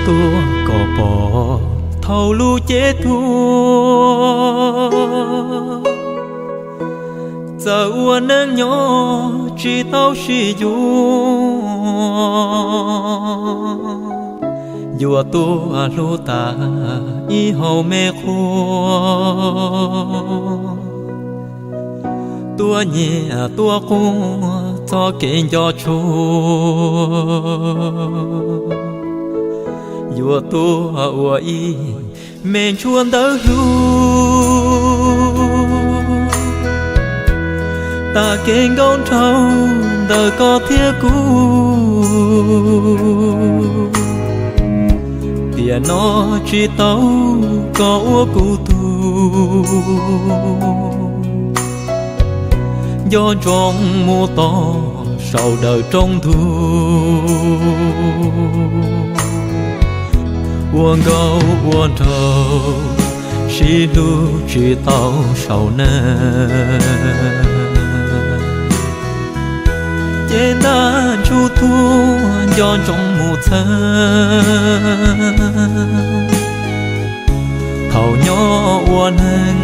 Tuaj kom pom thaum lub cev tuag, txawm ua neej nyob tsis tau sib yuav, yuav tuaj hlub tas ib hau me qhua, tuaj nyiam tuaj quaj txoj kev nco tshua, yuav tuaj ua ib me ntsuab ntawv hlub, tag kev nkauj nraug ntawm koj thiab kuv. Tiam no tsis tau koj ua kuv tug, nco ntsoov mus tos saum dawm rooj ntug, ua nkauj ua nraug sib hlub tsis tau saum neeg. Ces ntaj ntsug tuag nco ntsoov mus txhawb, thaum nyob ua neeg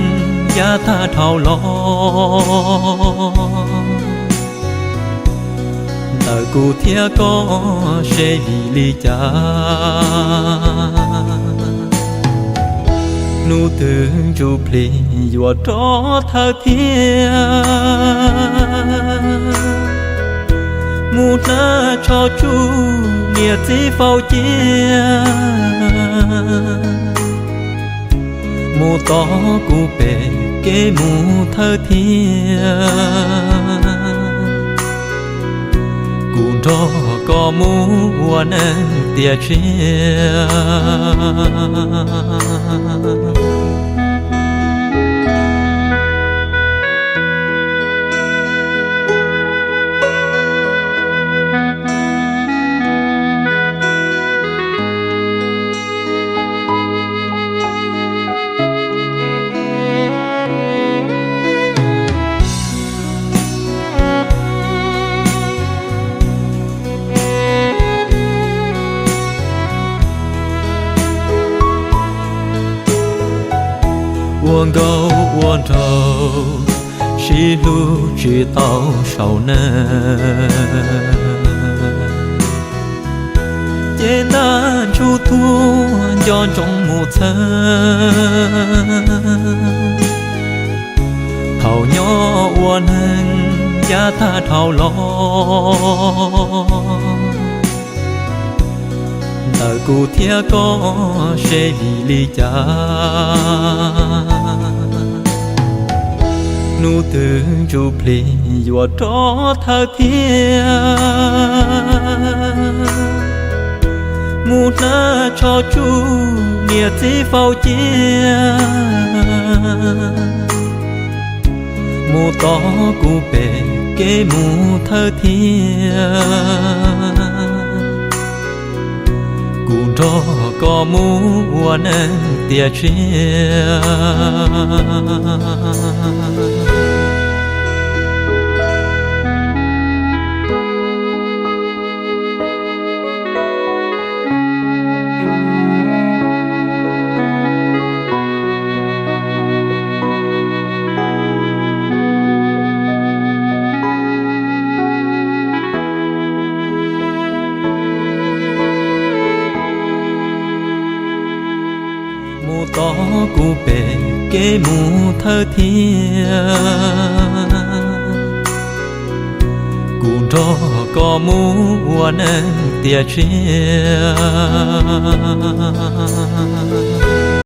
yav tag dhau los, ntawm kuv thiab koj seb vim li cas, hnub twg ntsuj plig yuav rov thawj thiab, mus hnab tsho tsuj niam txiv faus cia, mus tos kuv pem kev mus thawj thiab, kuv nrog koj mus ua neej tiam tshiab. Ua nkauj ua nraug sib hlub tsis tau saum neeg, ces ntaj ntsug tuag nco ntsoov mus txhawb, thaum nyob ua neeg yav tag dhau los, ntawm kuv thiab koj seb vim li cas, hnub twg ntsuj plig yuav rov thawj thiab, mus hnab tsho tsuj niam txiv faus cia, mus tos kuv pem kev mus thawj thiab, kuv nrog koj mus ua neej tiam tshiab. Mus tos kuv pem kev mus thawj thiab, kuv nrog koj mus ua neej tiam tshiab.